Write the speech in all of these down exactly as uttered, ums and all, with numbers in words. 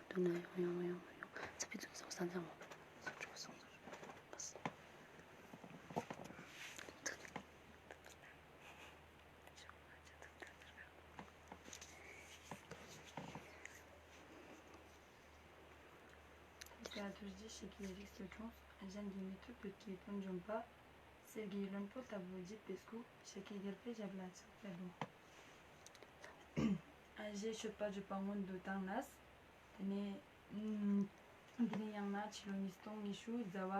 དུ་ན་ཡོང་ཡོང་ཡོང་ཡོང་ཚ་པི་ཚུགས་སོང་ས་འཛམ་བོ་སོང་སོང་སོང་སོང་། ཡ་ཐུར་རྗེ་ཤཱཀྱའི་རིགས་སུ་འཁྲུངས། གཞན་གྱིས་མི་ཐུབ་བོད་ཀྱི་དོན་འཇོམས་པ། གསེར་གྱི་ལྷུན་པོ་ལྟ་བུ་བརྗིད་པའི་སྐུ། ཤཱཀྱའི་རྒྱལ་པོའི་ཞབས་ལ་ཕྱག་འཚལ་ལོ། ཨ་ཞེས་མཆོད་པ་བརྗོད་པ་སྔོན་དུ་བཏང་ནས། དེ་ནས་ཨམ་དེ་རིང་ཡང་ན་ཕྱི་ལོ་ཉིས་སྟོང་ཉི་ཤུ་ཟླ་བ་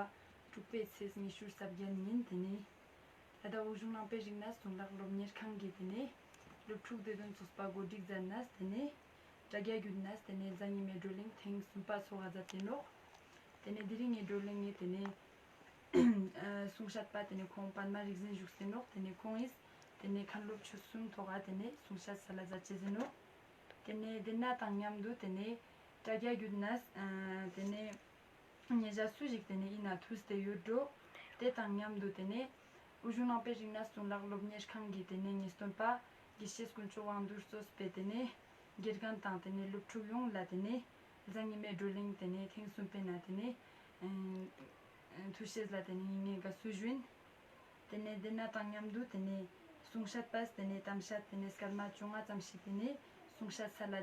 དྲུག་པའི་ཚེས་ཉི་ཤུ་རྩ་བརྒྱད་ཉིན་དེ་ནས་ལ་དྭགས་དབུས་གཞུང་ནང་པའི་རིག་གནས་གཙུག་ལག་སློབ་གཉེར་ཁང་གི་དེ་ནས་སློབ་ཕྲུག་སྡེ་བདུན་ཚོགས་པ་གོ་སྒྲིག་མཛད་ནས་དེ་ནས་དྲ་རྒྱ་བརྒྱུད་ནས་དེ་ནས་གཟའ་ཉི་མའི་བགྲོ་གླེང་ཐེངས་གསུམ་པ་ཚོགས་ས་མཛད་དེ་ནོག། དེ་ནས་དེ་རིང་ངི་བགྲོ་གླེང་ངི་དེ་ནས་ཨ་གསུང་བཤད་པ་དེ་ནས་ཁོང་པདྨ་རིག་འཛིན་བཞུགས་སེ་ནོག། དེ་ནས་ཁོང་ངིས་དེ་ནས་མཁན་སློབ་ཆོས་གསུམ་ཐོག་ག་དེ་ནས་གསུང་བཤད་སལ་ལ་མཛད་ཅེས་ཨིན་ནོག། དེ་ནས་དེ་ན་དང་མཉམ་དུ་དེ་ནས་དྲ་རྒྱ་བརྒྱུད་ནས་ཨ་དེ་ནས་ཉེ་ཞ་སུ་ཞིག་དེ་ནས་ཨིན་ན་ཐུགས་ཏེ་ཡོད་འགྲོ། དེ་དང་མཉམ་དུ་དེ་ནས་དབུས་གཞུང་ནང་པའི་རིག་གནས་གཙུག་ལག་སློབ་གཉེར་ཁང་གི་དེ་ནས་ངེས་སྟོན་པ་དགེ་བཤེས་དཀོན་མཆོག་དབང་འདུས་གཙོས་པའི་དེ་ནས་དགེ་རྒན་དང་དེ་ནས་སློབ་ཕྲུག་ཡོངས་ལ་དེ་ནས་གཟའ་ཉི་མའི་བགྲོ་གླེང་དེ་ནས་ཐེངས་གསུམ་པའི་ནང་དེ་ནས་ཨ་ཐུགས་ཆེས་ལ་དེ་ནས་ངས་དགའ་བསུ་ཞུ་ཨིན། དེ་ནས་དེ་ན་དང་མཉམ་དུ་དེ་ནས་གསུང་བཤད་པས་དེ་ནས་གཏམ་བཤད་དེ་ནས་སྐར་མ་བཅོ་ལྔ་ཙམ་ཞིག་དེ་ནས་གསུང་བཤད་སལ་ལ་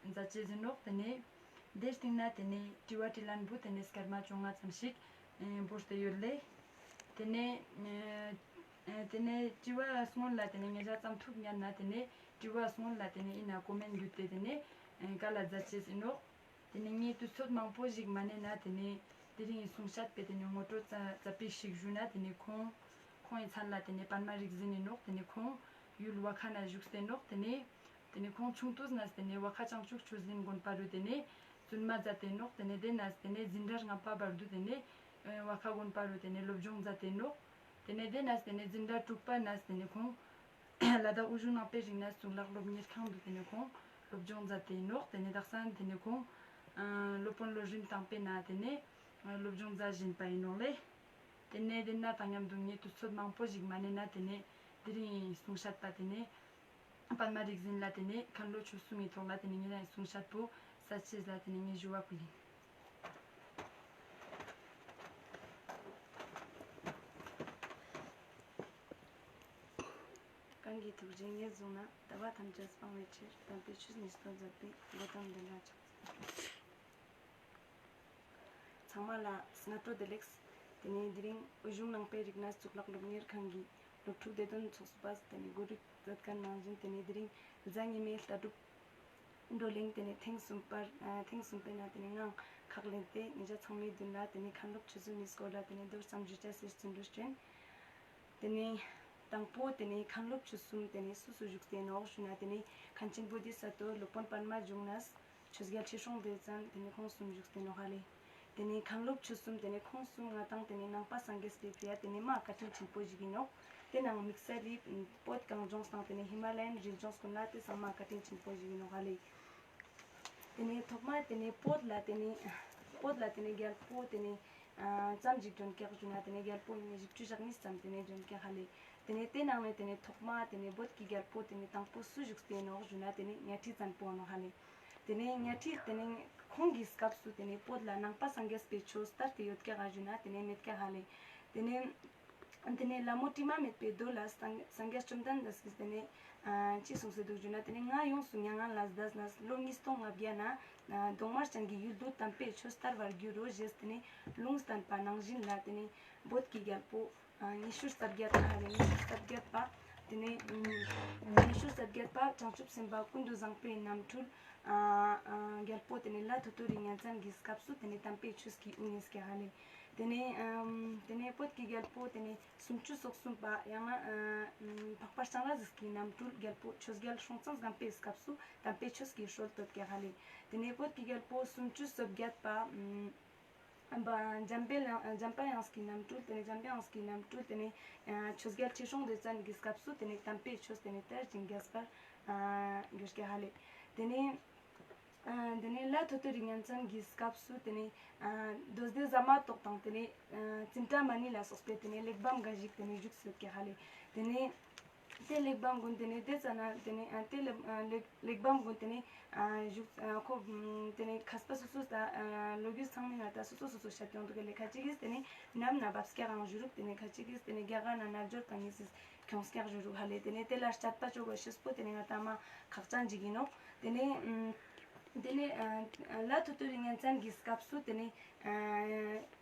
མཛད་ཅེས་ཨིན་ནོག། དེ་ནས་དེའི་སྟེང་ན་དེ་ནས་དྲི་བ་དྲིས་ལན་བོ་དེ་ནས་སྐར་མ་བཅོ་ལྔ་ཙམ་ཞིག་ཨེ་བོར་ཏེ་ཡོད་ལེ། དེ་ནས་ཨེ་དེ་ནས་དྲི་བ་སྔོན་ལ་དེ་ནས་ཉེ་ཞ་ཙམ་ཐུག་ཉན་ན་དེ་ནས་དྲི་བ་སྔོན་ལ་དེ་ནས་ཨིན་ན་ཀོ་མེན་བརྒྱུད་དེ་དེ་ནས་ཨེ་སལ་ལ་མཛད་ཅེས་ཨིན་ནོག། དེ་ནས་ངས་དུས་ཚོད་མང་པོ་ཞིག་མ་ནེ་ན་དེ་ནས་དེ་རིང་གསུང་བཤད་པའི་དེ་ནས་ངོ་སྤྲོད་ཙ་པིག་ཞིག་ཞུ་ན་དེ་ནས་ཁོང་ཁོང་ངི་མཚན་ལ་དེ་ནས་པདྨ་རིག་འཛིན་ཨིན་ནོག། དེ་ནས་ཁོང་ཡུལ་བ་ཁ་ན་བཞུགས་ཏེ་ནོག། དེ་ནས་དེ་ནས་ཁོང་ཆུང་དུས་ནས་དེ་ནས་བ་ཁ་བྱང་ཆུབ་ཆོས་གླིང་དགོན་པ་རུ་དེ་ནས་བཙུན་མ་མཛད་དེ་ནོག། དེ་ནས་དེ་ནས་དེ་ནས་འཛིན་གྲྭ་ལྔ་པ་བར་དུ་དེ་ནས་ཨེ་བ་ཁ་དགོན་པ་རུ་དེ་ནས་སློབ་སྦྱོང་མཛད་དེ་ནོག། དེ་ནས་དེ་ནས་དེ་ནས་འཛིན་གྲྭ་དྲུག་པ་ནས་དེ་ནས་ཁོང་ལ་དྭགས་དབུས་གཞུང་ནང་པའི་རིག་གནས་གཙུག་ལག་སློབ་གཉེར་ཁང་དུ་དེ་ནས་ཁོང་སློབ་སྦྱོང་མཛད་དེ་ཨིན་ནོག། དེ་ནས་དག་ས་དེ་ནས་ཁོང་ཨ་སློབ་དཔོན་བློ་རིམ་དང་པོའི་ནང་དེ་ནས་ཨ་སློབ་སྦྱོང་མཛད་བཞིན་པ་ཨིན་ནོག་ལེ། དེ་ནས་དེ་ན་དང་མཉམ་དུ་ངས་དུས་ཚོད་མང་པོ་ཞིག་མ་ནེ་ན་དེ་ནས་དེ་རིང་གསུང་བཤད་པ་དེ་ནས་པདྨ་རིག་འཛིན་ལ་དེ་ནས་མཁན་སློབ་ཆོས་གསུམ་གྱི་ཐོག་ལ་དེ་ནས་ངས་རང་གསུང་བཤད་པོ་སལ་ཅེས་ལ་དེ་ནས་ངས་ཞུ་བ་ཕུལ་ཨིན། གང་གི་ཐུགས་རྗེ་ངས་བཟུང་ན། ལྟ་བ་ཐམས་ཅད་སྤང་བའི་ཕྱིར། དམ་པའི་ཆོས་ཉིད་སྟོན་མཛད་པའི། གོ་ཏམ་དེ་འདྲ་ཕྱག་འཚལ། ཚང་མ་ལ་སྔ་དྲོ་བདེ་ལེགས། དེ་ནས་དེ་རིང་དབུས་གཞུང་ནང་པའི་རིག་གནས་གཙུག་ལག་སློབ་གཉེར་ཁང་གི་སློབ་ཕྲུག་སྡེ་བདུན་ཚོགས་པས་དེ་ནས་གོ་སྒྲིག་མཛད་མཁན་ནང་བཞིན་དེ་ནས་དེ་རིང་གཟའ་ཉི་མའི་ལྟ་གྲུབ་བགྲོ་གླེང་དེ་ནས་ཐེངས་གསུམ་པར་ཨ་ཐེངས་གསུམ་པའི་ནང་དེ་ནས་ངའང་ཁག་ལེན་ཏེ་ཉེ་ཞ་ཚང་མའི་མདུན་ལ་དེ་ནས་མཁན་སློབ་ཆོས་གསུམ་གྱི་སྐོར་ལ་དེ་ནས་མདོར་ཙམ་ཞུ་ཅེས་སི་རྩོན་འགྲུས་བསྐྱོན། དེ་ནས་དང་པོ་དེ་ནས་མཁན་སློབ་ཆོས་གསུམ་དེ་ནས་སུ་སུ་བཞུགས་ཏེ་ནོག་ཞུ་ན། དེ་ནས་མཁན་ཆེན་བོ་དྷི་ས་ཏྭ་སློབ་དཔོན་པདྨ་འབྱུང་གནས། ཆོས་རྒྱལ་ཆོས་སྲུང་ལྡེ་བཙན། དེ་ནས་ཁོང་གསུམ་བཞུགས་ཏེ་ནོག་ཧ་ལེ། དེ་ནས་མཁན་སློབ་ཆོས་གསུམ་དེ་ནས་ཁོང་གསུམ་ང་དང་དེ་ནས་ནང་པ་སངས་རྒྱས་པའི་ཕི་ཡ་དེ་ནས་མ་བཀའ་དྲིན་ཆེན་པོ་ཞིག་ཨིན་ནོག། དེ་ནང་དམིགས་བསལ་ལི་བོད་གངས་ལྗོངས་དང་དེ་ནས་ཧི་མ་ལ་ཡན་རི་ལྗོངས་ཀུན་ལ་དེ་ཚང་མ་བཀའ་དྲིན་ཆེན་པོ་ཞིག་ཨིན་ནོག་ཧ་ལེ། དེ་ནས་ཐོག་མ་དེ་ནས་བོད་ལ་དེ་ནས་བོད་ལ་དེ་ནས་རྒྱལ་པོ་དེ་ནས་ཨ་ཙམ་ཞིག་བྱོན་ཀྱག་ཞུ་ན། དེ་ནས་རྒྱལ་པོ་ཨིན་ན་བཞི་བཅུ་ཞེ་གཉིས་ཙམ་དེ་ནས་བྱོན་ཀྱག་ཧ་ལེ། དེ་ནས་དེ་ནང་ནས་དེ་ནས་ཐོག་མ་དེ་ནས་བོད་ཀྱི་རྒྱལ་པོ་དེ་ནས་དང་པོ་སུ་བཞུགས་ཏེ་ནོག་ཞུ་ན། དེ་ནས་གཉའ་ཁྲི་བཙན་པོ་ནོག་ཧ་ལེ། དེ་ནས་གཉའ་ཁྲི་དེ་ནས་ཁོང་གི་སྐབས་སུ་དེ་ནས་བོད་ལ་ནང་པ་སངས་རྒྱས་པའི་ཆོས་དར་ཏེ་ཡོད་ཀྱག་ག་ཞུ་ན། དེ་ནས་མེད་ཀྱག་ཧ་ལེ། དེ་ནས་དེ་ནས་ལྷ་མོ་དྲི་མ་མེད་པའི་མདོ་ལ་སངས་སངས་རྒྱས་བཅོམ་ལྡན་འདས་ཀྱིས་དེ་ནས་ཨ་ཅི་གསུངས་སེ་འདུག་ཞུ་ན། དེ་ནས་ང་ཡོངས་སུ་མྱ་ངན་ལས་འདས་ནས་ལོ་ཉིས་སྟོང་ལྔ་བརྒྱ་ན་ཨ་གདོང་དམར་ཅན་གྱི་ཡུལ་དུ་དམ་པའི་ཆོས་དར་བར་འགྱུར་རོ་ཞེས་དེ་ནས་ལུང་བསྟན་པ་ནང་བཞིན་ལ་དེ་ནས་བོད་ཀྱི་རྒྱལ་པོ་ཨ་ཉི་ཤུ་རྩ་བརྒྱད་པ་ཧ་ལེ། ཉི་ཤུ་རྩ་བརྒྱད་པ་དེ་ནས་ཉི་ཤུ་རྩ་བརྒྱད་པ་བྱང་ཆུབ་སེམས་དཔའ་ཀུན་ཏུ་བཟང་པོའི་རྣམ་འཕྲུལ་ཨ་ཨ་རྒྱལ་པོ་དེ་ནས་ལ་ཐོ་ཐོ་རི་གཉན་བཙན་གྱི་སྐབས་སུ་དེ་ནས་དམ་པའི་ཆོས་ཀྱི་དབུ་བརྙེས་ཀྱག་ཧ་ལེ། དེ་ནས་ཨམ་དེ་ནས་བོད་ཀྱི་རྒྱལ་པོ་དེ་ནས་སུམ་ཅུ་སོ་གསུམ་པ་ཡང་ན་ཨ་འཕགས་པ་སྤྱན་རས་གཟིགས་ཀྱི་རྣམ་སྤྲུལ་རྒྱལ་པོ་ཆོས་རྒྱལ་སྲོང་བཙན་སྒམ་པོའི་སྐབས་སུ་དམ་པའི་ཆོས་ཀྱི་སྲོལ་བཏོད་ཀྱག་ཧ་ལེ། དེ་ནས་བོད་ཀྱི་རྒྱལ་པོ་སུམ་ཅུ་སོ་བརྒྱད་པ་ཨམ་པ་འཇམ་པའི་དབྱངས་འཇམ་པའི་དབྱངས་ཀྱི་རྣམ་སྤྲུལ། དེ་ནས་འཇམ་པའི་དབྱངས་ཀྱི་རྣམ་སྤྲུལ་དེ་ནས་ཨ་ཆོས་རྒྱལ་ཆོས་སྲུང་ལྡེ་བཙན་གྱི་སྐབས་སུ་དེ་ནས་དམ་པའི་ཆོས་དེ་ནས་དར་ཞིང་རྒྱས་པར་ཨ་གྱུར་ཀྱག་ཧ་ལེ། དེ་ནས་ཨ་དེ་ནས་ལ་ཐོ་ཐོ་རི་གཉན་བཙན་གྱི་སྐབས་སུ་དེ་ནས་ཨ་མདོ་སྡེ་ཟ་མ་ཏོག་དང་དེ་ནས་ཨ་ཙནྡྲ་མ་ཎི་ལ་སོགས་པའི་དེ་ནས་གླེགས་བམ་འགའ་ཞིག་དེ་ནས་བཞུགས་སེ་ཡོད་ཀྱག་ཧ་ལེ། དེ་ནས་ ཏེ་གླེགས་བམ་གུན་ཏེ་ནེ་ཏེ་ཙ་ན་ཏེ་ནེ་ཨ་ཏེ་གླེགས་ཨ་གླེགས་གླེགས་བམ་གུན་ཏེ་ནེ་ཨ་ཞུགས་ཨ་ཁོ་ཏེ་ནེ་མཁས་པ་སོ་སོ་ད་ཨ་ལོ་རྒྱུས་ཚང་མའི་ནང་ད་སོ་སོ་སོ་སོ་ཤད་ཡོང་དུག་ག་ལེ། ཁ་ཅིག་གིས་ཏེ་ནེ་ནམ་ན་བབས་སྐྱག་ཨང་ཞུ་རུག། ཏེ་ནེ་ཁ་ཅིག་གིས་ཏེ་ནེ་རྒྱ་གར་ན་རྣལ་འབྱོར་པ་ཉིས་སི་ཁྱོངས་སྐྱག་ཞུ་རུག་ཧ་ལེ། ཏེ་ནེ་ཏེ་ལ་དཔྱད་པ་ཅོ་གོ་ཤེས་པོ་ཏེ་ནེ་ང་ད་མ་ཁག་ཅན་ཅིག་ཨིན་ནོག། ཏེ་ནེ་ཨམ་ཏེ་ནེ་ཨ་ལ་ཐོ་ཐོ་རི་གཉན་ཚན་གྱི་སྐབས་སུ་ཏེ་ནེ་ཨ་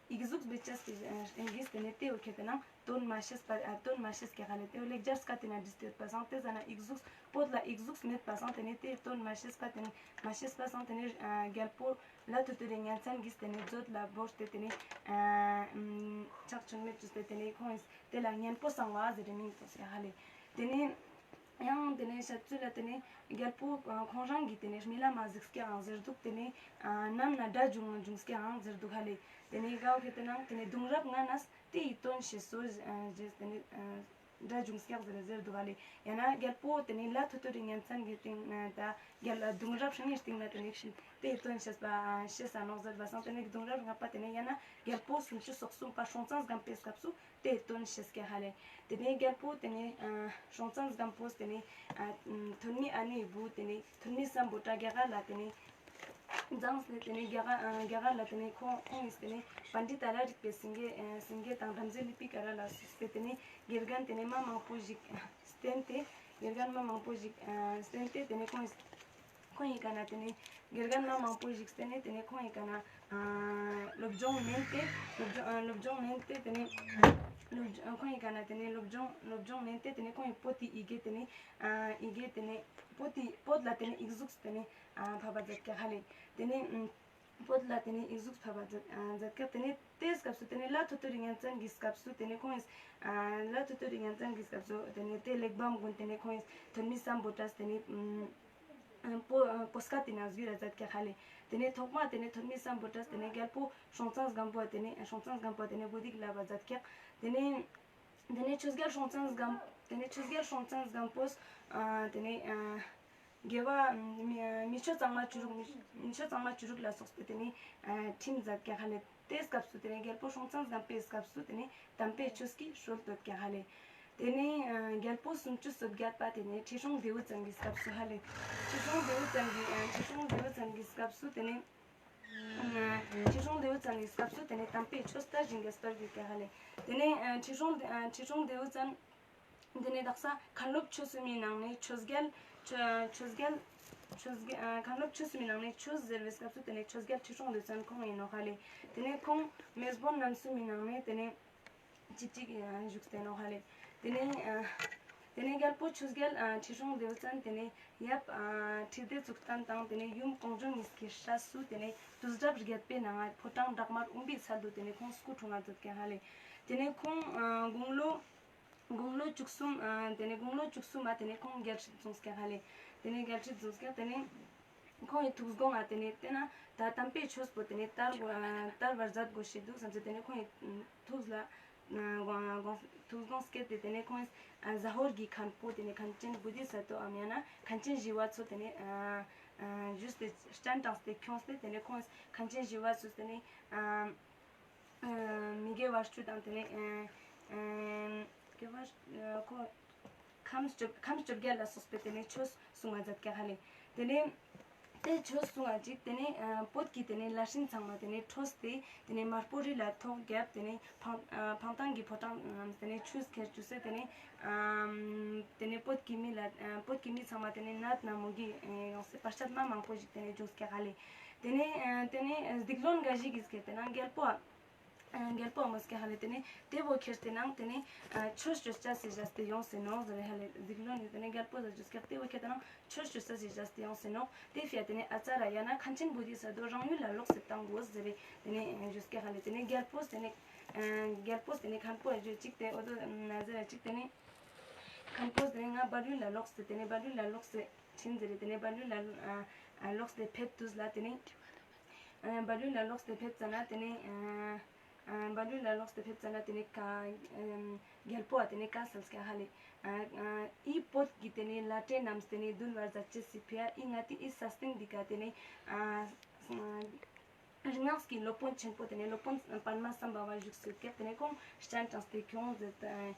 ཡིག་གཟུགས་མེད་ཅེས་སི་རྟེན་གྱིས་ཏེ་ནེ་ཏེ་བོ་ཁྱེར་ཏེ་ནང་དོན་མ་ཤེས་པ་ཨ་དོན་མ་ཤེས་སྐྱག་ཧ་ལེ། ཏེ་བོ་ལེགས་སྦྱར་སྐད་དེ་ན་བྲིས་ཏེ་ཡོད་པ་སང་ཏེ་ཟ་ན་ཡིག་གཟུགས་པོད་ལ་ཡིག་གཟུགས་མེད་པ་སང་ཏེ་ནེ་ཏེ་དོན་མ་ཤེས་པ་ཏེ་ནེ་མ་ཤེས་པ་སང་ཏེ་ནེ་ཨ་རྒྱལ་པོ་ལ་ཐོ་ཐོ་རི་གཉན་ཚན་གྱིས་ཏེ་ནེ་མཛོད་ལ་བོར་ཏེ་ཏེ་ནེ་ཨ་ཕྱག་མཆོད་མེ་བཅུས་ཏེ་ཏེ་ནེ་ཁོང་ངིས་ཏེ་ལ་གཉན་པོ་གསང་བ་ཟེར་ཏེ་མིང་བཏགས་སྐྱག་ཧ་ལེ། ཏེ་ནེ་ཡང་ཏེ་ནེ་བཤད་ཚུལ་ལ་ཏེ་ནེ་རྒྱལ་པོ་ཁོང་རང་གི་ཏེ་ནེ་རྨི་ལམ་མ་གཟིགས་སྐྱག་ཨང་ཟེར་དུག། ཏེ་ནེ་ཨ་ནམ་ན་དགྲ་བྱུང་བྱུང་སྐྱག་ཨང་ཟེར་དུག་ཧ་ལེ། ཏེ་ནེ་གའོ་ཁྱེར་ཏེ་ནང་ཏེ་ནེ་གདུང་རབས་ལྔ་ནས་ཏེ་ཡི་དོན་ཤེས་སོ་ཨ་ཞེས་ཏེ་ནེ་ཨ་དགྲ་བྱུང་སྐྱག་ཟེར་ཟེར་དུག་ཧ་ལེ། ཡང་ན་རྒྱལ་པོ་ཏེ་ནེ་ལ་ཐོ་ཐོ་རི་གཉན་ཚན་གྱི་སྟེང་ན་ད་རྒྱལ་གདུང་རབས་ལྔའི་སྟེང་ན་ཏེ་ནེ་ཏེ་ཡི་དོན་ཤེས་པ་ཤེས་ས་ནོག་ཟེར་བ་སང་ཏེ་ནེ་གདུང་རབས་ལྔ་པ་ཏེ་ནེ་ཡང་ན་རྒྱལ་པོ་སུམ་ཅུ་སོ་གསུམ་པ་སྲོང་བཙན་སྒམ་པོའི་སྐབས་སུ་ཏེ་དོན་ཤེས་སྐྱག་ཧ་ལེ། ཏེ་ནེ་རྒྱལ་པོ་ཏེ་ནེ་ཨ་སྲོང་བཙན་སྒམ་པོས་ཏེ་ནེ་ཨ་ཐོན་མི་ཨ་ནེའི་བུ་ཏེ་ནེ་ཐོན་མི་སམ་བྷོ་ཊ་རྒྱ་གར་ལ་ཏེ་ནེ་མཛངས་ཏེ་ཏེ་ནེ་རྒྱ་གར་ཨ་རྒྱ་གར་ལ་ཏེ་ནེ་ཁོང་ཁོང་ངིས་ཏེ་ནེ་པཎྜི་ཏ་ལ་རིག་པའི་སེང་གེ་ཨ་སེང་གེ་དང་བྲམ་ཟེ་ལི་པི་ཀ་ར་ལ་སོགས་པའི་ཏེ་ནེ་དགེ་རྒན་ཏེ་ནེ་མ་མང་པོ་ཞིག་བསྟེན་ཏེ་དགེ་རྒན་མ་མང་པོ་ཞིག་ཨ་བསྟེན་ཏེ་ཏེ་ནེ་ཁོང་ངིས་ཁོང་ངི་ཀ་ན་ཏེ་ནེ་དགེ་རྒན་མ་མང་པོ་ཞིག་བསྟེན་ནེ་ཏེ་ནེ་ཁོང་ངི་ཀ་ན་ཨ་སློབ་སྦྱོང་ལེན་ཏེ་སློབ་སྦྱོང་ཨ་སློབ་སྦྱོང་ལེན་ཏེ་ཏེ་ནེ་སློབ་སྦྱོང་ཁོང་ངི་ཀ་ན་ཏེ་ནེ་སློབ་སྦྱོང་སློབ་སྦྱོང་ལེན་ཏེ་ཏེ་ནེ་ཁོང་ངི་པོ་ཏི་ཡི་གེ་ཏེ་ནེ་ཨ་ཡི་གེ་ཏེ་ནེ་པོ་ཏི་པོད་ལ་ཏེ་ནེ་ཡིག་གཟུགས་ཏེ་ནེ་ཨ་ཕབ་པ་མཛད་སྐྱག་ཧ་ལེ། ཏེ་ནེ་ཨམ་པོད་ལ་ཏེ་ནེ་ཡིག་གཟུགས་ཕབ་པ་མཛད་ཨ་མཛད་སྐྱག། ཏེ་ནེ་ཏེའི་སྐབས་སུ་ཏེ་ནེ་ལ་ཐོ་ཐོ་རི་གཉན་ཚན་གྱི་སྐབས་སུ་ཏེ་ནེ་ཁོང་ངིས་ཨ་ལ་ཐོ་ཐོ་རི་གཉན་ཚན་གྱི་སྐབས་སུ་ཏེ་ནེ་ཏེ་གླེགས་བམ་གུན་ཏེ་ནེ་ཁོང་ངིས་ཐོན་མི་སམ་བྷོ་ཊས་ཏེ་ནེ་ཨམ་ཨ་པོ་ཨ་པོ་སྐད་དེ་ན་བསྒྱུར་ར་མཛད་སྐྱག་ཧ་ལེ། ཏེ་ནེ་ཐོག་མ་ཏེ་ནེ་ཐོན་མི་སམ་བྷོ་ཊས་ཏེ་ནེ་རྒྱལ་པོ་སྲོང་བཙན་སྒམ་པོ་ཏེ་ནེ་སྲོང་བཙན་སྒམ་པོ་ཏེ་ནེ་བོ་དྷི་གི་ལབ་པ་མཛད་སྐྱག། ཏེ་ནེ་ཏེ་ནེ་ཆོས་རྒྱལ་སྲོང་བཙན་སྒམ་ཏེ་ནེ་ཆོས་རྒྱལ་སྲོང་བཙན་སྒམ་པོས་ཨ་ཏེ་ནེ་ཨ་དགེ་བ་མི་མི་ཆོས་གཙང་མ་བཅུ་དྲུག་མི་མི་ཆོས་གཙང་མ་བཅུ་དྲུག་ལ་སོགས་པའི་ཏེ་ནེ་ཨ་ཁྲིམས་མཛད་སྐྱག་ཧ་ལེ། ཏེའི་སྐབས་སུ་ཏེ་ནེ་རྒྱལ་པོ་སྲོང་བཙན་སྒམ་པོའི་སྐབས་སུ་ཏེ་ནེ་དམ་པའི་ཆོས་ཀྱི་སྲོལ་བཏོད་སྐྱག་ཧ་ལེ། ཏེ་ནེ་ཨ་རྒྱལ་པོ་སུམ་ཅུ་སོ་བརྒྱད་པ་ཏེ་ནེ་ཁྲི་སྲོང་ལྡེའུ་བཙན་གྱི་སྐབས་སུ་ཧ་ལེ། ཁྲི་སྲོང་ལྡེའུ་བཙན་གྱི་ཨ་ཁྲི་སྲོང་ལྡེའུ་བཙན་གྱི་སྐབས་སུ་ཏེ་ནེ་ཨ་ཁྲི་སྲོང་ལྡེའུ་བཙན་གྱི་སྐབས་སུ་ཏེ་ནེ་དམ་པའི་ཆོས་དར་ཞིང་རྒྱས་པར་གྱུར་སྐྱག་ཧ་ལེ། ཏེ་ནེ་ཨ་ཁྲི་སྲོང་ཨ་ཁྲི་སྲོང་ལྡེའུ་བཙན་ཏེ་ནེ་དག་ས་མཁན་སློབ་ཆོས་གསུམ་མི་ནང་ནེ་ཆོས་རྒྱལ་ཆོས་ཆོས་རྒྱལ་ཆོས་རྒྱལ་ཨ་མཁན་སློབ་ཆོས་གསུམ་མི་ནང་ནེ་ཆོས་ཟེར་བའི་སྐབས་སུ་ཏེ་ནེ་ཆོས་རྒྱལ་ཁྲི་སྲོང་ལྡེའུ་བཙན་ཁོང་ཨིན་ནོག་ཧ་ལེ། ཏེ་ནེ་ཁོང་མེས་དབོན་རྣམ་གསུམ་མི་ནང་ནེ་ཏེ་ནེ་ཅིག་ཅིག་ཨ་བཞུགས་ཏེ་ནོག་ཧ་ལེ། ཏེ་ནེ་ཨ་ཏེ་ནེ་རྒྱལ་པོ་ཆོས་རྒྱལ་ཨ་ཁྲི་སྲོང་ལྡེའུ་བཙན་ཏེ་ནེ་ཡབ་ཨ་ཁྲི་ལྡེ་གཙུག་བརྟན་དང་ཏེ་ནེ་ཡུམ་ཀོང་ཇོ་གཉིས་ཀྱི་སྲས་སུ་ཏེ་ནེ་དུས་རབས་བརྒྱད་པའི་ནང་ང་ཕོ་བྲང་བྲག་དམར་ཨུམ་པའི་ཚལ་དུ་ཏེ་ནེ་ཁོང་སྐུ་འཁྲུངས་ང་མཛད་སྐྱག་ཧ་ལེ། ཏེ་ནེ་ཁོང་ཨ་དགུང་ལོ་དགུང་ལོ་བཅུ་གསུམ་ཨ་ཏེ་ནེ་དགུང་ལོ་བཅུ་གསུམ་མ་ཏེ་ནེ་ཁོང་རྒྱལ་སྲིད་བཟུང་སྐྱག་ཧ་ལེ། ཏེ་ནེ་རྒྱལ་སྲིད་བཟུང་སྐྱག་ཏེ་ནེ་ཁོང་ངི་ཐུགས་དགོངས་ཨ་ཏེ་ནེ་ཏེ་ན་ད་དམ་པའི་ཆོས་པོ་ཏེ་ནེ་དར་དགོས་ཨ་དར་བར་མཛད་དགོས་ཤེས་འདུག་བསམ་སྟེ་ཏེ་ནེ་ཁོང་ངི་ཐུགས་ལ་ཨ་དགོངས་ཐུགས་དགོངས་སྐྱེས་ཏེ་ཏེ་ནེ་ཁོང་ངི་ཨ་ཟ་ཧོར་གྱི་མཁན་པོ་ཏེ་ནེ་མཁན་ཆེན་བོ་དྷི་ས་ཏྭའམ་ཡང་ན་མཁན་ཆེན་ཞི་བ་འཚོ་ཏེ་ནེ་ཨ་ཨ་ཞུས་ཏེ་སྤྱན་དྲངས་ཏེ་ཁྱོངས་ཏེ་ཏེ་ནེ་ཁོང་ངི་མཁན་ཆེན་ཞི་བ་འཚོས་ཏེ་ནེ་ཨ་ཨ་མི་དགེ་བ་བཅུ་དང་ཏེ་ནེ་ཨ་ཨ་དགེ་བ་ཨ་ཁོ་ཁམས་བཅོ་ཁམས་བཅོ་བརྒྱད་ལ་སོགས་པའི་ཏེ་ནེ་ཆོས་གསུང་ང་མཛད་སྐྱག་ཧ་ལེ། ཏེ་ནེ་ཏེ་ཆོས་གསུང་ང་ཅིག་ཏེ་ནེ་ཨ་བོད་ཀྱི་ཏེ་ནེ་ལྷ་སྲིན་ཚང་མ་ཏེ་ནེ་ཁྲོས་ཏེ་ཏེ་ནེ་དམར་པོ་རི་ལ་ཐོག་བརྒྱབ། ཏེ་ནེ་འཕང་ཨ་འཕང་ཐང་གི་ཕོ་བྲང་ཨ་ཏེ་ནེ་ཆུས་ཁྱེར་ཅུག་སེ་ཏེ་ནེ་ཨམ་ཏེ་ནེ་བོད་ཀྱི་མི་ལ་ཨ་བོད་ཀྱི་མི་ཚང་མ་ཏེ་ནེ་ནད་ན་མོ་གི་ཨེ་ཡོངས་སེ་བར་ཆད་མ་མང་པོ་ཞིག་ཏེ་ནེ་བྱུང་སྐྱག་ཧ་ལེ། ཏེ་ནེ་ཨ་ཏེ་ནེ་སྡིག་བློན་འགའ་ཞིག་གིས་ཁྱེར་ཏེ་ན་རྒྱལ་པོ་ཨ་རྒྱལ་པོ་ཨ་མོས་སྐྱག་ཧ་ལེ། ཏེ་ནེ་ཏེ་བོ་ཁྱེར་ཏེ་ནང་ཏེ་ནེ་ཨ་ཆོས་ཅོ་ཅེས་སི་ཞེས་ཏེ་ཡོངས་སེ་ནོག་ཟེར་རེ་ཧ་ལེ། སྡིག་བློན་ནི་ཏེ་ནེ་རྒྱལ་པོ་ཟ་ཅོས་སྐྱག་ཏེ་བོ་ཁྱེར་ཏེ་ནང་ཆོས་ཅོ་ཅེས་སི་ཞེས་ཏེ་ཡོངས་སེ་ནོག། ཏེ་ཕི་ཡ་ཏེ་ནེ་ཨ་ཙ་ར་ཡང་ན་མཁན་ཆེན་བོ་དྷི་ས་ཏྭ་རང་ཡུལ་ལ་ལོག་སེ་བཏང་དགོས་ཟེར་རེ་ཏེ་ནེ་ཨ་ཞུས་སྐྱག་ཧ་ལེ། ཏེ་ནེ་རྒྱལ་པོས་ཏེ་ནེ་ཨ་རྒྱལ་པོས་ཏེ་ནེ་མཁན་པོ་ཨ་ཞུ་ཅིག་ཏེ་འོ་དོ་ན་ཟེར་ར་ཅིག་ཏེ་ནེ་མཁན་པོས་ཏེ་ནེ་ང་བལ་ཡུལ་ལ་ལོག་སེ་ཏེ་ནེ་བལ་ཡུལ་ལ་ལོག་སེ་ཕྱིན་ཟེར་རེ་ཏེ་ནེ་བལ་ཡུལ་ལ་ཨ་ཨ་ལོག་སེ་ཕེབས་དུས་ལ་ཏེ་ནེ་ཨ་བལ་ཡུལ་ལ་ལོག་སེ་ཕེབས་ཙ་ན་ཏེ་ནེ་ཨ་ཨ་བལ་ཡུལ་ལ་ལོག་སེ་ཕེབས་ཙ་ན་ཏེ་ནེ་ཀ་ཨམ་རྒྱལ་པོ་ཨ་ཏེ་ནེ་ཀ་སལ་སྐྱག་ཧ་ལེ། ཨ་ཨ་འི་བོད་ཀྱི་ཏེ་ནེ་ལྷ་འདྲེ་རྣམས་ཏེ་ནེ་འདུལ་བར་མཛད་ཅེས་སི་ཕི་ཡ་འི་ང་ཏི་འི་ས་སྟེང་འདི་ཀ་ཏེ་ནེ་ཨ་ཨ་ རིག་སྔགས་ཀྱི་སློབ་དཔོན་ཆེན་པོ་དེ་ནེ་སློབ་དཔོན་པདྨ་སམ་བྷ་བ་བཞུགས་སུ་ཡོད་ཀྱག། དེ་ནེ་ཁོང་སྤྱན་དྲངས་ཏེ་ཁྱོང་ཟེར་ཏེ་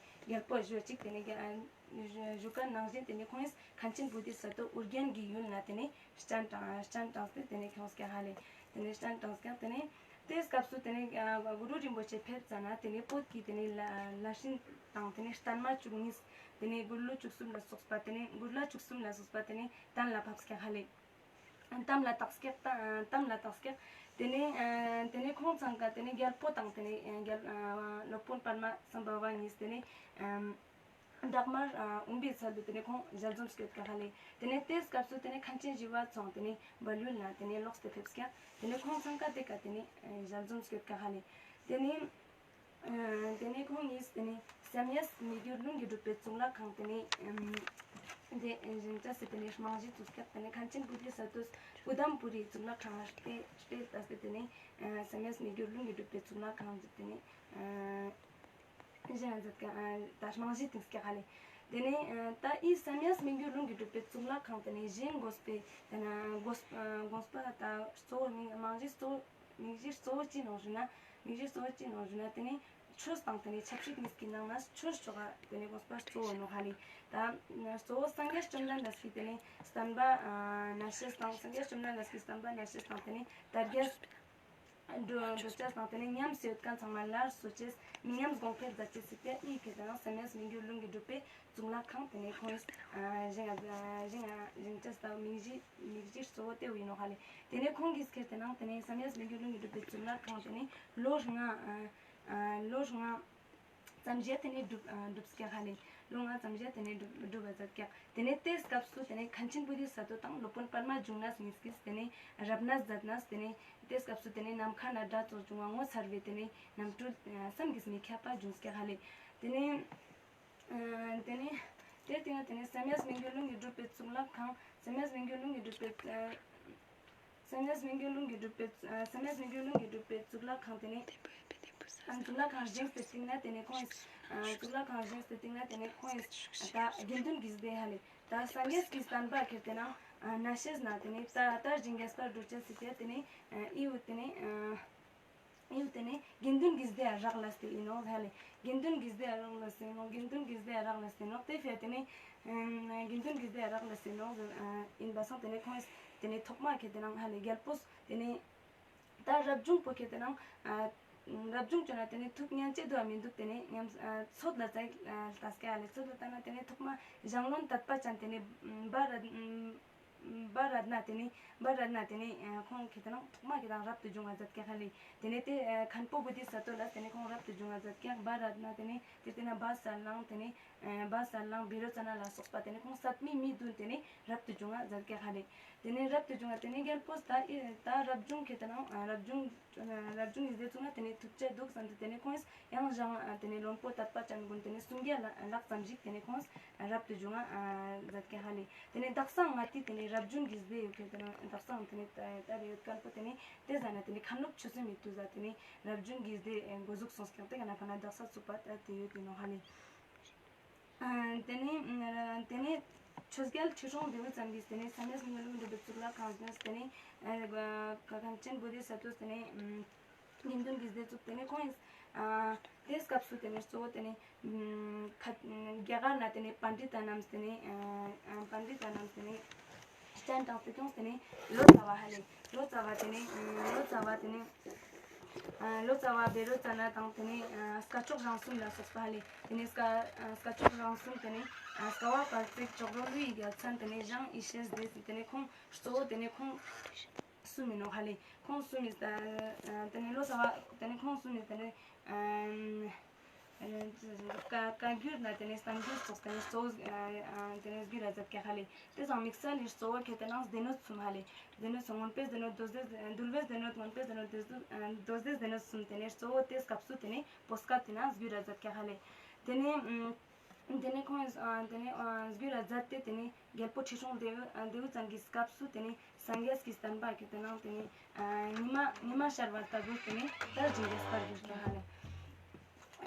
རྒྱལ་པོ་ཞུ་ཅིག། དེ་ནེ་རྒྱ་ཞུ་ཁན་ནང་བཞིན་དེ་ནེ་ཁོང་ངིས་མཁན་ཆེན་བོ་དྷི་ས་ཏྭ་ཨོ་རྒྱན་གྱི་ཡུལ་ལ་དེ་ནེ་སྤྱན་དྲངས་སྤྱན་དྲངས་ཏེ་དེ་ནེ་ཁྱོངས་ཀྱག་ཧ་ལེ། དེ་ནེ་སྤྱན་དྲངས་ཀྱག། དེ་ནེ་དེའི་སྐབས་སུ་དེ་ནེ་ཨ་གུ་རུ་རིན་པོ་ཆེ་ཕེབས་ཙ་ན་དེ་ནེ་བོད་ཀྱི་དེ་ནེ་ལ་ལ་ཤིང་དང་དེ་ནེ་སྟན་མ་བཅུ་གཉིས། དེ་ནེ་དགུང་ལོ་བཅུ་གསུམ་ལ་སོགས་པ་དེ་ནེ་དགུང་ལོ་བཅུ་གསུམ་ལ་སོགས་པ་དེ་ནེ་གཏན་ལ་ཕབས་ཀྱག་ཧ་ལེ། གཏན་ལ་བཏགས་ཀྱག། གཏན་ལ་བཏགས་ཀྱག། དེ་ནེ་ཨ་དེ་ནེ་ཁོང་ཚང་ཀ་དེ་ནེ་རྒྱལ་པོ་དང་དེ་ནེ་ཨ་རྒྱལ་ཨ་སློབ་དཔོན་པདྨ་སམ་བྷ་བ་གཉིས་དེ་ནེ་ཨ་བྲག་དམར་ཨ་ཨུམ་བི་ཚལ་དུ་དེ་ནེ་ཁོང་ཞལ་འཛོམས་སྐྱོད་ཀྱག་ཧ་ལེ། དེ་ནེ་དེའི་སྐབས་སུ་དེ་ནེ་མཁན་ཆེན་ཞི་བ་འཚོ་དེ་ནེ་བལ་ཡུལ་ལ་དེ་ནེ་ལོགས་ཏེ་ཕེབས་ཀྱག། དེ་ནེ་ཁོང་ཚང་ཀ་དེ་ཀ་དེ་ནེ་ཨ་ཞལ་འཛོམས་སྐྱོད་ཀྱག་ཧ་ལེ། དེ་ནེ་ཨ་དེ་ནེ་ཁོང་གཉིས་དེ་ནེ་བསམ་ཡས་མི་འགྱུར་ལྷུན་གྱིས་གྲུབ་པའི་གཙུག་ལག་ཁང་དེ་ནེ་ཨམ་དེ་ཨ་བཞེངས་ཅེས་སི་དེ་ནེ་རྨང་གཞི་བཙུགས་ཀྱག། དེ་ནེ་མཁན་ཆེན་བོ་དྷི་ས་ཏྭས་ཀུ་དམ་པུ་རིའི་གཙུག་ལག་ཁང་ལ་སྤྲད་སྤྲད་ད་སྟེ་དེ་ནེ་ཨ་བསམ་ཡས་མི་འགྱུར་ལྷུན་གྱིས་གྲུབ་པའི་གཙུག་ལག་ཁང་དེ་ནེ་ཨ་བཞེངས་མཛད་ཀྱག། ཨ་ད་རྨང་གཞི་བཏིངས་ཀྱག་ཧ་ལེ། དེ་ནེ་ཨ་ད་འི་བསམ་ཡས་མི་འགྱུར་ལྷུན་གྱིས་གྲུབ་པའི་གཙུག་ལག་ཁང་དེ་ནེ་བཞེངས་དགོས་པའི་དེ་ན་དགོས་ཨ་དགོས་པ་ད་གཙོ་བོ་མིང་རྨང་གཞི་གཙོ་བོ་མིང་གཞི་གཙོ་བོ་ཅི་ནོག་ཞུ་ན། མིང་གཞི་གཙོ་བོ་ཅི་ནོག་ཞུ་ན། དེ་ནེ་ཆོས་དང་དེ་ནེ་ཆབ་སྲིད་གཉིས་ཀྱི་ནང་ནེ་ཆོས་ཕྱོགས་ཀ་དེ་ནེ་དགོས་པ་གཙོ་བོ་ནོག་ཧ་ལེ། ད་གཙོ་བོ་སངས་རྒྱས་བཅོམ་ལྡན་འདས་ཀྱི་དེ་ནེ་བསྟན་པ་ཨ་གནས་ཤེས་དང་སངས་རྒྱས་བཅོམ་ལྡན་འདས་ཀྱི་བསྟན་པ་གནས་ཤེས་དང་དེ་ནེ་དར་རྒྱས་འགྲོ་འགྲོ་ཅེས་དང་དེ་ནེ་ཉམས་སུ་ཡོད་ཁན་ཚང་མ་སླར་གསོ་ཅེས་མི་ཉམས་གོང་འཕེལ་མཛད་ཅེས་སི་ཕིའ་འི་ཁེ་ཏེ་ན་བསམ་ཡས་མི་འགྱུར་ལྷུན་གྱིས་གྲུབ་པའི་གཙུག་ལག་ཁང་དེ་ནེ་ཁོང་ཨ་བཞེངས་ཨ་བཞེངས་ཨ་བཞེངས་ཅེས་དང་མིང་གཞི་མིང་གཞི་གཙོ་བོ་དེ་བོ་ཨིན་ནོག་ཧ་ལེ། དེ་ནེ་ཁོང་གིས་ཁེ་ཏེ་ན་དེ་ནེ་བསམ་ཡས་མི་འགྱུར་ལྷུན་གྱིས་གྲུབ་པའི་གཙུག་ལག་ཁང་དེ་ནེ་ལོ་ལྔ་ཨ་ཨ་ལོ་ལྔ་ཙམ་ཞིག་དེ་ནེ་གྲུབ་ཨ་གྲུབ་ཀྱག་ཧ་ལེ། ལོ་ལྔ་ཙམ་ཞིག་དེ་ནེ་གྲུབ་གྲུབ་པ་མཛད་ཀྱག། དེ་ནེ་དེའི་སྐབས་སུ་དེ་ནེ་མཁན་ཆེན་བོ་དྷི་ས་ཏྭ་དང་སློབ་དཔོན་པདྨ་འབྱུང་གནས་གཉིས་ཀྱིས་དེ་ནེ་རབ་གནས་མཛད་ནས་དེ་ནེ་དེའི་སྐབས་སུ་དེ་ནེ་ནམ་མཁའ་ན་སྒྲ་ཚོགས་བྱུང་བ་ངོ་མཚར་བའི་དེ་ནེ་རྣམ་སྤྲུལ་ཨ་བསམ་གྱིས་མི་ཁྱབ་པ་བྱུང་ཀྱག་ཧ་ལེ། དེ་ནེ་ཨ་དེ་ནེ་དེ་སྟིང་ནེ་དེ་ནེ་བསམ་ཡས་མི་འགྱུར་ལྷུན་གྱིས་གྲུབ་པའི་གཙུག་ལག་ཁང་བསམ་ཡས་མི་འགྱུར་ལྷུན་གྱིས་གྲུབ་པའི་ཨ་བསམ་ཡས་མི་འགྱུར་ལྷུན་གྱིས་གྲུབ་པའི་ཨ་བསམ་ཡས་མི་འགྱུར་ལྷུན་གྱིས་གྲུབ་པའི་གཙུག་ལག་ཁང་དེ་ནེ་ཨ་གཙུག་ལག་ཁང་བཞེངས་ཏེ་སྟིང་ནེ་དེ་ནེ་ཁོང་ཨ་གཙུག་ལག་ཁང་བཞེངས་ཏེ་སྟིང་ནེ་དེ་ནེ་ཁོང་ད་དགེ་འདུན་གྱི་སྡེ་ཧ་ལེ། ད་སངས་རྒྱས་ཀྱི་བསྟན་པ་ཁེ་ཏེ་ན་ཨ་གནས་ཤེས་ན་དེ་ནེ་ད་ད་རྒྱ་རྒྱས་པར་འགྲོ་ཅེས་སི་ཕིའ་དེ་ནེ་ཨ་འི་བོ་དེ་ནེ་ཨ་འི་བོ་དེ་ནེ་དགེ་འདུན་གྱི་སྡེ་ཡ་རག་ལས་ཏེ་ཨིན་ནོག་ཧ་ལེ། དགེ་འདུན་གྱི་སྡེ་ཡ་རག་ལས་ཏེ་ཨིན་ནོག། དགེ་འདུན་གྱི་སྡེ་ཡ་རག་ལས་ཏེ་ཨིན་ནོག། དེ་ཕིའ་དེ་ནེ་ཨ་དགེ་འདུན་གྱི་སྡེ་ཡ་རག་ལས་ཏེ་ཨིན་ནོག་ཟེར་ཨ་ཨིན་པ་སང་དེ་ནེ་ཁོང་དེ་ནེ་ཐོག་མ་ཁེ་ཏེ་ན་ཧ་ལེ་རྒྱལ་པོས་དེ་ནེ་ད་རབ་བྱུང་པོ་ཁེ་ཏེ་ན་ཨ་རབ་བྱུང་བཅོ་ན་དེ་ནེ་ཐུགས་ཉན་ཅེས་དུག་ག་མི་དུག། དེ་ནེ་ཉམས་ཨ་ཚོད་ལ་ཙ་ཨ་ལྟས་ཀ་ལེ། ཚོད་ལ་ལྟ་ན་དེ་ནེ་ཐོག་མ་ཞང་བློན་དད་པ་ཅན་དེ་ནེ་བ་ར་བ་རཏྣ་དེ་ནེ་བ་རཏྣ་དེ་ནེ་ཨ་ཁོང་ཁེ་ཏེ་ན་ཐོག་མ་ཁེ་ཏེ་ན་རབ་ཏུ་བྱུང་བ་མཛད་ཀྱག་ཧ་ལེ། དེ་ནེ་དེ་ཨ་མཁན་པོ་བོ་དྷི་ས་ཏྭ་ལ་དེ་ནེ་ཁོང་རབ་ཏུ་བྱུང་བ་མཛད་ཀྱག། བ་རཏྣ་དེ་ནེ་དེ་སྟིང་ནེ་བ་ས་ལང་དེ་ནེ་ཨ་བ་ས་ལང་བེ་རོ་ཙ་ན་ལ་སོགས་པ་དེ་ནེ་ཁོང་སད་མི་མི་བདུན་དེ་ནེ་རབ་ཏུ་བྱུང་བ་མཛད་ཀྱག་ཧ་ལེ། དེ་ནེ་རབ་ཏུ་བྱུང་བ་དེ་ནེ་རྒྱལ་པོས་ད་ཨི་ད་རབ་བྱུང་ཁེ་ཏེ་ན་ཨ་རབ་བྱུང་རབ་བྱུང་གི་སྡེ་བཙུགས་ན་དེ་ནེ་ཐུགས་རྗེ་དུག་བསམ་སྟེ་དེ་ནེ་ཁོང་ཡང་ཞང་ཨ་དེ་ནེ་བློན་པོ་དད་པ་ཅན་གུན་དེ་ནེ་སུམ་བརྒྱ་ལ་ལྷག་ཙམ་ཞིག་དེ་ནེ་ཁོང་རབ་ཏུ་བྱུང་བ་ཨ་མཛད་ཀྱག་ཧ་ལེ། དེ་ནེ་དག་ས་ང་ཏི་དེ་ནེ་རབ་བྱུང་གི་སྡེ་ཡོད་ཁན་དེ་ནེ་དག་ས་དེ་ནེ་ད་རེ་ཡོད་ཁན་པོ་དེ་ནེ་དེ་ཟ་ན་དེ་ནེ་མཁན་སློབ་ཆོས་གསུམ་མི་དུ་ཟ་དེ་ནེ་རབ་བྱུང་གི་སྡེ་འགོ་ཟུག་སོང་སྐྱོང་དེ་ག་ན་ཕ་ན་དག་ས་ཚུགས་པ་ད་དེ་ཡོད་དེ་ནོག་ཧ་ལེ། ཨ་དེ་ནེ་ཨ་དེ་ནེ་ཆོས་རྒྱལ་ཁྲི་སྲོང་ལྡེའུ་བཙན་གྱིས་དེ་ནེ་བསམ་ཡས་མི་འགྱུར་ལྷུན་གྱིས་གྲུབ་པའི་གཙུག་ལག་ཁང་བཞེངས། དེ་ནེ་ཨ་མཁན་ཆེན་བོ་དྷི་ས་ཏྭས་དེ་ནེ་ཨམ་དགེ་འདུན་གྱི་སྡེ་བཙུགས། དེ་ནེ་ཁོང་ཨ་དེའི་སྐབས་སུ་དེ་ནེ་གཙོ་བོ་དེ་ནེ་ཨམ་ཁ་རྒྱ་གར་ན་དེ་ནེ་པཎྜི་ཏ་རྣམས་དེ་ནེ་ཨ་ཨ་པཎྜི་ཏ་རྣམས་དེ་ནེ་སྤྱན་དྲངས་ཏེ་ཁྱོངས། དེ་ནེ་ལོ་ཙཱ་བ་ཧ་ལེ། ལོ་ཙཱ་བ་དེ་ནེ་ཨ་ལོ་ཙཱ་བ་དེ་ནེ་ཨ་ལོ་ཙཱ་བ་བཻ་རོ་ཙ་ན་དང་དེ་ནེ་ཨ་སྐ་ཅོག་རང་གསུམ་ལ་སོགས་པ་ཧ་ལེ། དེ་ནེ་སྐ་ཨ་སྐ་ཅོག་རང་གསུམ་དེ་ནེ་ཨ་སྐ་བ་དཔལ་བརྩེགས་ཅོག་རོ་ཀླུའི་རྒྱལ་མཚན་དེ་ནེ་ཞང་ཡེ་ཤེས་སྡེ་དེ་ནེ་ཁོང་གཙོ་བོ་དེ་ནེ་ཁོང་གསུམ་ཨིན་ནོག་ཧ་ལེ། ཁོང་གསུམ་ཨིན། ཨ་དེ་ནེ་ལོ་ཙཱ་བ་དེ་ནེ་ཁོང་གསུམ་ཨིན། དེ་ནེ་ཨ་བཀའ་བཀའ་འགྱུར་ན་དེ་ནེ་བསྟན་འགྱུར་སོགས་དེ་ནེ་གཙོ་བོ་ཨ་ཨ་དེ་ནེ་བསྒྱུར་ར་མཛད་ཀྱག་ཧ་ལེ། དེ་ཚང་དམིགས་བསལ་ནི་གཙོ་བོ་ཁེ་ཏེ་ན་སྡེ་སྣོད་གསུམ་ཧ་ལེ། སྡེ་སྣོད་གསུམ་མངོན་པའི་སྡེ་སྣོད་མདོ་སྡེ་འདུལ་བའི་སྡེ་སྣོད་མངོན་པའི་སྡེ་སྣོད་མདོ་སྡེ་མདོ་སྡེའི་སྡེ་སྣོད་གསུམ་དེ་ནེ་གཙོ་བོ་དེ་སྐབས་སུ་དེ་ནེ་བོད་སྐད་དེ་ན་བསྒྱུར་ར་མཛད་ཀྱག་ཧ་ལེ། དེ་ནེ་ཨམ་དེ་ནེ་ཁོང་ཨ་དེ་ནེ་ཨ་བསྒྱུར་ར་མཛད་དེ་དེ་ནེ་རྒྱལ་པོ་ཁྲི་སྲོང་ལྡེའུ་ཨ་ལྡེའུ་བཙན་གྱི་སྐབས་སུ་དེ་ནེ་སངས་རྒྱས་ཀྱི་བསྟན་པ་ཁེ་ཏེ་ན་དེ་ནེ་ཨ་ཉི་མ་ཉི་མ་ཤར་བ་ལྟ་བུ་དེ་ནེ་དར་ཞིང་རྒྱས་པར་གྱུར་ཀྱག་ཧ་ལེ།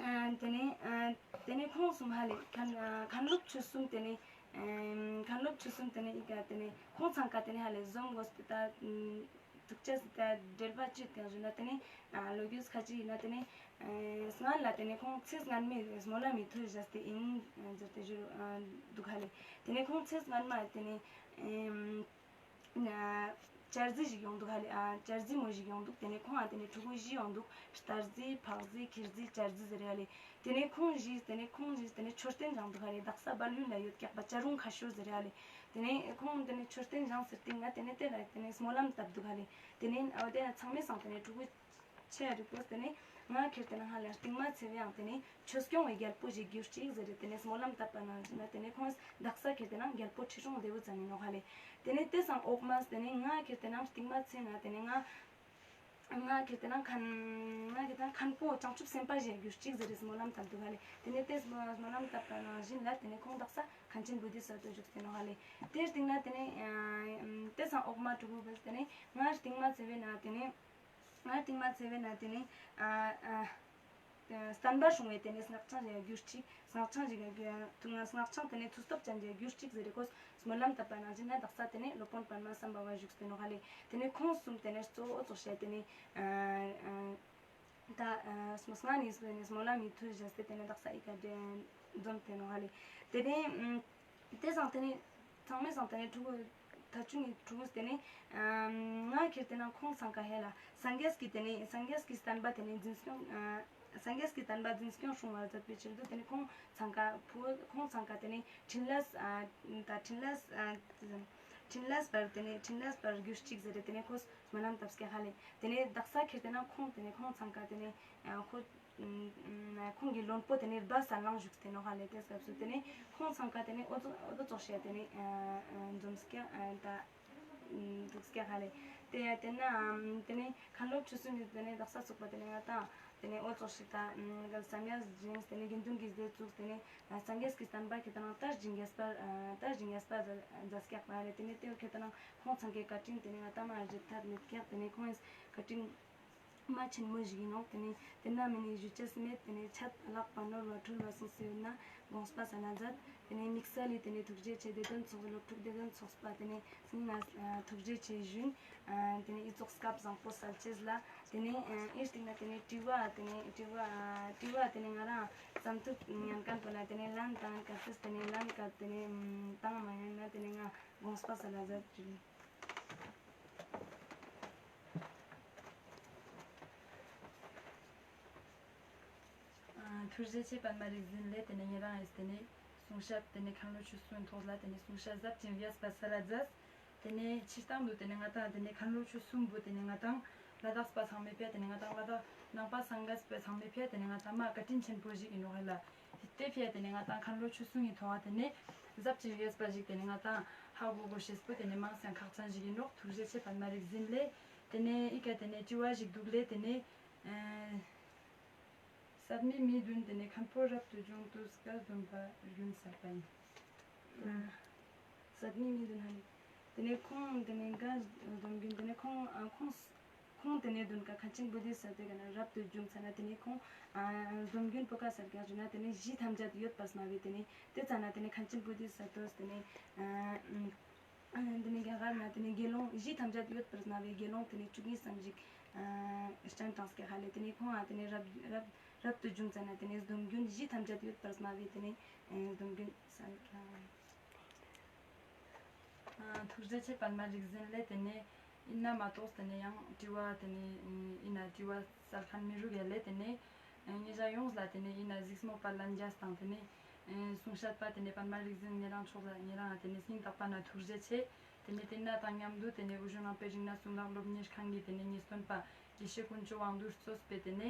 ཨ་དེ་ནེ་ཨ་དེ་ནེ་ཁོང་གསུམ་ཧ་ལེ་མཁན་ཨ་མཁན་སློབ་ཆོས་གསུམ་དེ་ནེ་ཨ་མཁན་སློབ་ཆོས་གསུམ་དེ་ནེ་ཨི་ཀ་དེ་ནེ་ཁོང་ཚང་ཀ་དེ་ནེ་ཧ་ལེ་འཛོམས་དགོས་པའི་ད་ཨ་ ལུག་ཅེས་ཏེ་འགྲེལ་པ་ཅི་ཏེ་ཞུ་ན་ཏེ་ནེ་ལོ་རྒྱུས་ཁ་ཅིག་ཨིན་ན་ཏེ་ནེ་སྔན་ལ་ཏེ་ནེ་ཁོང་ཚེ་སྔན་མའི་སྨོན་ལམ་མི་མཐུ་བཞེས་ཏེ་ཨིན་ཟེར་ཏེ་ཞུ་འདུག་ཧ་ལེ། ཏེ་ནེ་ཁོང་ཚེ་སྔན་མ་ཏེ་ནེ་བྱ་རྫི་ཞིག་ཡོང་འདུག་ཧ་ལེ། ཨ་བྱ་རྫི་མོ་ཞིག་ཡོང་འདུག་ཏེ་ནེ་ཁོང་ཨ་ཏེ་ནེ་ཕྲུ་གུ་བཞི་ཡོང་འདུག་རྟ་རྫི་ཕག་རྫི་ཁྱི་རྫི་བྱ་རྫི་ཟེར་ཡ་ལེ། ཏེ་ནེ་ཁོང་བཞི་ཏེ་ནེ་ཁོང་བཞི་ཏེ་ནེ་མཆོད་རྟེན་བཞེངས་འདུག་ཧ་ལེ། དག་ས་སྦལ་ཡུལ་ལ་ཡོད་ཀྱག་པ་བྱ་རུང་ཁ་ཤོར་ཟེར་ཡ་ལེ། ཏེ་ནེ་ཁོང་ཏེ་ནེ་མཆོད་རྟེན་བཞེངས་ཟེར་ཏེ་ང་ཏེ་ནེ་ཏེ་ལ་ཏེ་ནེ་སྨོན་ལམ་བཏབ་འདུག་ཧ་ལེ། ཏེ་ནེ་འོ་ཏེ་ཚང་མའི་སང་ཏེ་ནེ་ཕྲུ་གུ་ཆེ་རིག་པོས་ཏེ་ནེ་ང་ཁྱེར་ཏེ་ན་ཧ་ལ་རྟིང་མ་ཚེ་བའང་ཏེ་ནེ་ཆོས་སྐྱོང་བའི་རྒྱལ་པོ་ཞིག་གྱུར་ཅིག་ཟེར་ཏེ་ཏེ་ནེ་སྨོན་ལམ་བཏབ་པ་ནང་བཞིན་ན་ཏེ་ནེ་ཁོང་དག་ས་ཁྱེར་ཏེ་ན་རྒྱལ་པོ་ཁྲི་སྲོང་ལྡེའུ་བཙན་ཨིན་ནོག་ཧ་ལེ། ཏེ་ནེ་ཏེ་སང་འོག་མ་ཏེ་ནེ་ང་ཁྱེར་ཏེ་ན་རྟིང་མ་ཚེ་ན་ཏེ་ནེ་ང་ང་ཁྱེར་ཏེ་ན་མཁན་ང་ཁྱེར་ཏེ་ན་མཁན་པོ་བྱང་ཆུབ་སེམས་དཔའ་ཞིག་གྱུར་ཅིག་ཟེར་ཏེ་སྨོན་ལམ་བཏབ་འདུག་ཧ་ལེ། ཏེ་ནེ་ཏེ་སྨོན་ལམ་བཏབ་པ་ནང་བཞིན་ལ་ཏེ་ནེ་ཁོང་དག་ས་མཁན་ཆེན་བོ་དྷི་ས་ཏྭ་བཞུགས་ཏེ་ནོག་ཧ་ལེ། ཏེ་རྟིང་ན་ཏེ་ནེ་ཏེ་སང་འོག་མ་ཕྲུ་གུ་བས་ཏེ་ནེ་ང་རྟིང་མ་ཚེ་བའི་ན་ཏེ་ནེ་ང་རྟིང་མ་ཚེ་བའི་ན་ཏེ་ནེ་ཨ་ཨ་བསྟན་པ་སྲུང་བའི་ཏེ་ནེ་སྔགས་འཆང་ཞིག་གྱུར་ཅིག་སྔགས་འཆང་ཞིག་གྱུར་སྔགས་འཆང་ཏེ་ནེ་མཐུ་སྟོབས་ཅན་ཞིག་གྱུར་ཅིག་ཟེར་ཏེ་ཁོས་སྨོན་ལམ་བཏབ་པ་ནང་བཞིན་ན་དག་ས་ཏེ་ནེ་སློབ་དཔོན་པདྨ་སམ་བྷ་བ་བཞུགས་ཏེ་ནོག་ཧ་ལེ། ཏེ་ནེ་ཁོང་གསུམ་ཏེ་ནེ་གཙོ་བོ་ཙོགས་ཤེས་ཏེ་ནེ་ཨ་ཨ་ད་ཨ་སྔ་ནེ་ཏེ་ནེ་སྨོན་ལམ་མི་མཐུ་བཞེས་ཏེ་ཏེ་ནེ་དག་ས་ཨི་ཀ་འཛོམས་ཏེ་ནོག་ཧ་ལེ། ཏེ་ནེ་ཏེ་སང་ཏེ་ནེ་ཚང་མའི་སང་ཏེ་ནེ་ཕྲུ་གུ་ཐ་ཆུང་ངི་ཕྲུ་གུ་ཏེ་ནེ་ང་ཁྱེར་ཏེ་ན་ཁོང་ཚང་ཀ་ཧེ་ལ་སངས་རྒྱས་ཀྱི་ཏེ་ནེ་སངས་རྒྱས་ཀྱི་བསྟན་པ་ཏེ་ནེ་འཛིན་སྐྱོང་ཨ་སངས་རྒྱས་ཀྱི་བསྟན་པ་འཛིན་སྐྱོང་སྲུང་བར་མཛད་པའི་ཕྱིར་དུ་ཏེ་ནེ་ཁོང་ཚང་ཀ་ཕུ་ཁོང་ཚང་ཀ་ཏེ་ནེ་ཕྲིན་ལས་ཨ་ད་ཕྲིན་ལས་ཨ་ཕྲིན་ལས་པར་ཏེ་ནེ་ཕྲིན་ལས་པར་གྱུར་ཅིག་ཟེར་ཏེ་ཏེ་ནེ་ཁོས་སྨོན་ལམ་བཏབ་སྐྱེ་ཧ་ལེ། ཏེ་ནེ་དག་ས་ཁྱེར་ཏེ་ན་ཁོང་ཏེ་ནེ་ཁོང་ཚང་ཀ་ཏེ་ནེ་ཨ་ཁོ་ཁོང་གི་བློན་པོ་ཏེ་ནེ་སྦ་ས་ལང་བཞུགས་ཏེ་ནོག་ཧ་ལེ། ཏེ་སྐབས་སུ་ཏེ་ནེ་ཁོང་ཚང་ཀ་ཏེ་ནེ་འོ་ཙོགས་འོ་ཙོགས་ཤེས་ཏེ་ནེ་འཛོམས་སྐྱེ་ད་འདུག་སྐྱེ་ཧ་ལེ། ཏེ་ཏེ་ན་ཏེ་ནེ་མཁན་སློབ་ཆོས་གསུམ་གྱི་ཏེ་ནེ་དག་ས་ཚུགས་པ་ཏེ་ནེ་ང་ཏང་ཏེ་ནེ་འོ་ཙོགས་ཤིག་ད་བསམ་ཡས་སྦྱིན་ཏེ་ནེ་དགེ་འདུན་གྱི་སྡེ་བཙུགས་ཏེ་ནེ་སངས་རྒྱས་ཀྱི་བསྟན་པ་ཁྱེར་ཏེ་ན་ད་ཞིང་རྒྱས་པར་ད་ཞིང་རྒྱས་པར་མཛད་སྐྱེ་པ་ཧ་ལེ། ཏེ་ནེ་ཏེ་ཁྱེར་ཏེ་ན་ཁོང་ཚང་ཀའི་བཀའ་དྲིན་ཏེ་ནེ་ང་ཏང་མ་རྗེད་ཐབས་མེད་སྐྱེ། ཏེ་ནེ་ཁོང་ངི་བཀའ་དྲིན་མ་ཆེན་མོ་ཞིག་ཨིན་ནོག། ཏེ་ནེ་ཏེ་ན་མེ་ནེ་ཞུ་ཅེས་མེད། ཏེ་ནེ་ཆད་ལག་པ་ནོར་བ་འཁྲུལ་བ་སོང་སེ་ཡོད་ན་དགོངས་པ་སལ་མཛད། ཏེ་ནེ་དམིགས་བསལ་ལི་ཏེ་ནེ་ཐུགས་རྗེ་ཆེ། སྡེ་ཚན་ཚོགས་སློབ་ཕྲུག་སྡེ་ཚན་ཚོགས་པ་ཏེ་ནེ་སྙིང་ནེ་ཐུགས་རྗེ་ཆེ་ཞུན། ཏེ་ནེ་ཨི་ཙོགས་སྐབས་བཟང་པོ་སལ་ཅེས་ལ་ཏེ་ནེ་ཨི་སྟིང་ན་ཏེ་ནེ་དྲི་བ་ཏེ་ནེ་དྲི་བ་དྲི་བ་ཏེ་ནེ་ང་རང་བསམ་ཐུབ་ཉན་མཁན་པོ་ལ་ཏེ་ནེ་ལན་དང་ག་ཚོད་ཏེ་ནེ་ལན་ཀ་ཏེ་ནེ་བཏང་མ་ཉན་ན་ཏེ་ནེ་ང་དགོངས་པ་སལ་མཛད་ཞུ། ཨ་ཐུགས་རྗེ་ཆེ་པདྨ་རིག་འཛིན་ལེ། ཏེ་ནེ་ཉེ་རང་ངི་ཏེ་ནེ་གསུང་བཤད་ཏེ་ནེ་མཁན་སློབ་ཆོས་གསུམ་ཐོག་ལ་ཏེ་ནེ་གསུང་བཤད་ཟབ་ཅིང་རྒྱས་པ་སལ་མཛད། ཏེ་ནེ་སྤྱིར་བཏང་དུ་ཏེ་ནེ་ང་ཏང་ཏེ་ནེ་མཁན་སློབ་ཆོས་གསུམ་པོ་ཏེ་ནེ་ང་ཏང་ལ་དྭགས་པ་ཚང་མའི་ཕིའ་ཏེ་ནེ་ང་ཏང་ལ་དྭགས་ནང་པ་སངས་རྒྱས་པ་ཚང་མའི་ཕིའ་ཏེ་ནེ་ང་ཏང་མ་བཀའ་དྲིན་ཆེན་པོ་ཞིག་ཨིན་ནོག་ཧ་ལེ། ཏེ་ཕིའ་ཏེ་ནེ་ང་ཏང་མཁན་སློབ་ཆོས་གསུམ་གྱི་ཐོག་ཏེ་ནེ་ཟབ་ཅིང་རྒྱས་པ་ཞིག་ཏེ་ནེ་ང་ཏང་ཧ་གོ་གོས་ཤེས་པོ་ཏེ་ནེ་མང་སང་ཁག་ཅན་ཞིག་ཨིན་ནོག། ཐུགས་རྗེ་ཆེ་པདྨ་རིག་འཛིན་ལེ། ཏེ་ནེ་ཨི་ཀ་ཏེ་ནེ་དྲི་བ་ཞིག་འདུག་ལེ། ཏེ་ནེ་ཨ་ཟད་མེད་མི་བདུན་ཏེ་ནེ་མཁན་པོ་རབ་ཏུ་བྱུང་དུས་བཀའ་སྡོམ་པ་རྒྱུན་གསལ་བ་ཨིན། ཟད་མེད་མི་བདུན་ཧ་ནི། ཏེ་ནེ་ཁོང་ཏེ་ནེ་བཀའ་སྡོམ་རྒྱུན་ཏེ་ནེ་ཁོང་ཨ་ཁོང་ཁོང་ཏེ་ནེ་བདུན་ཀ་མཁན་ཆེན་བོ་དྷི་ས་ཏྭ་ག་ན་རབ་ཏུ་བྱུང་ཙ་ན་ཏེ་ནེ་ཁོང་ཨ་སྡོམ་རྒྱུན་པོ་ཀ་སལ་ཀྱག་ཞུ་ན་ཏེ་ནེ་གཞི་ཐམས་ཅད་ཡོད་པར་སྨྲ་བའི་ཏེ་ནེ་ཏེ་ཙ་ན་ཏེ་ནེ་མཁན་ཆེན་བོ་དྷི་ས་ཏྭས་ཏེ་ནེ་ཨ་ཏེ་ནེ་རྒྱ་གར་ན་ཏེ་ནེ་དགེ་སློང་གཞི་ཐམས་ཅད་ཡོད་པར་སྨྲ་བའི་དགེ་སློང་ཏེ་ནེ་བཅུ་གཉིས་ཙམ་ཞིག་ཨ་སྤྱན་དྲངས་ཀྱག་ཧ་ལེ། ཏེ་ནེ་ཁོང་ཨ་ཏེ་ནེ་རབ་རབ་རབ་ཏུ་བྱུང་ཙ་ན་ཏེ་ནེ་སྡོམ་རྒྱུན་གཞི་ཐམས་ཅད་ཡོད་པར་སྨྲ་བའི་ཏེ་ནེ་ཨ་སྡོམ་རྒྱུན་སལ་ཀྱག། ཨ་ཐུགས་རྗེ་ཆེ་པདྨ་རིག་འཛིན་ལེ། ཏེ་ནེ་ཨིན་ན་མ་གཏོགས་ཏེ་ནེ་ཡང་དྲི་བ་ཏེ་ནེ་ཨིན་ན་དྲི་བ་སལ་མཁན་མི་རུག་ཡ་ལེ། ཏེ་ནེ་ཨ་ཉེ་ཞ་ཡོངས་ལ་ཏེ་ནེ་ཨིན་ན་གཟིགས་མོ་དཔལ་ལྡན་རྒྱས་དང་ཏེ་ནེ་ཨ་གསུང་བཤད་པ་ཏེ་ནེ་པདྨ་རིག་འཛིན་ཉེ་རང་མཆོག་ལ་ཉེ་རང་ཏེ་ནེ་སྙིང་ཐག་པ་ནེ་ཐུགས་རྗེ་ཆེ། ཏེ་ནེ་ཏེ་ན་དང་མཉམ་དུ་ཏེ་ནེ་འུ་ཟུ་ནང་པའི་རིག་གནས་གསུང་རབ་སློབ་གཉེར་ཁང་གི་ཏེ་ནེ་ངེས་སྟོན་པ་དགེ་བཤེས་དཀོན་མཆོག་དབང་འདུས་གཙོས་པའི་ཏེ་ནེ་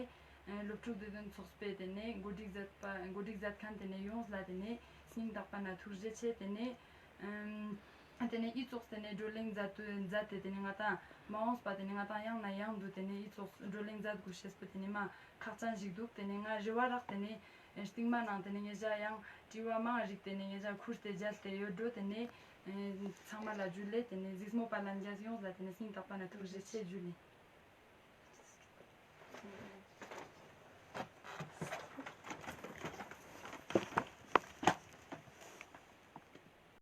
ཨ་སློབ་ཕྲུག་སྡེ་ཚན་ཚོགས་པའི་ཏེ་ནེ་གོ་སྒྲིག་མཛད་པ་གོ་སྒྲིག་མཛད་མཁན་ཏེ་ནེ་ཡོངས་ལ་ཏེ་ནེ་སྙིང་ཐག་པ་ནེ་ཐུགས་རྗེ་ཆེ། ཏེ་ནེ་ཨ་ཏེ་ནེ་ཨི་ཙོགས་ཏེ་ནེ་བགྲོ་གླེང་མཛད་དུ་མཛད་དེ་ཏེ་ནེ་ང་ཏང་མ་འོངས་པ་ཏེ་ནེ་ང་ཏང་ཡང་ནེ་ཡང་དུ་ཏེ་ནེ་ཨི་ཙོགས་བགྲོ་གླེང་མཛད་དགོས་ཤེས་པོ་ཏེ་ནེ་མ་ཁག་ཅན་ཞིག་འདུག། ཏེ་ནེ་ང་རེ་བ་རག་ཏེ་ནེ་སྟིང་མ་ནང་ཏེ་ནེ་ཉེ་ཞ་ཡང་དྲི་བ་མང་རིག་ཏེ་ནེ་ཉེ་ཞ་ཁུར་ཏེ་མཇལ་ཏེ་ཡོད་འགྲོ། ཏེ་ནེ་ཚང་མ་ལ་ཇུ་ལེ། ཏེ་ནེ་གཟིགས་མོ་དཔལ་ལྡན་རྒྱས་ཡོངས་ལ་ཏེ་ནེ་སྙིང་ཐག་པ་ནེ་ཐུགས་རྗེ་ཆེ། ཇུ་ལེ།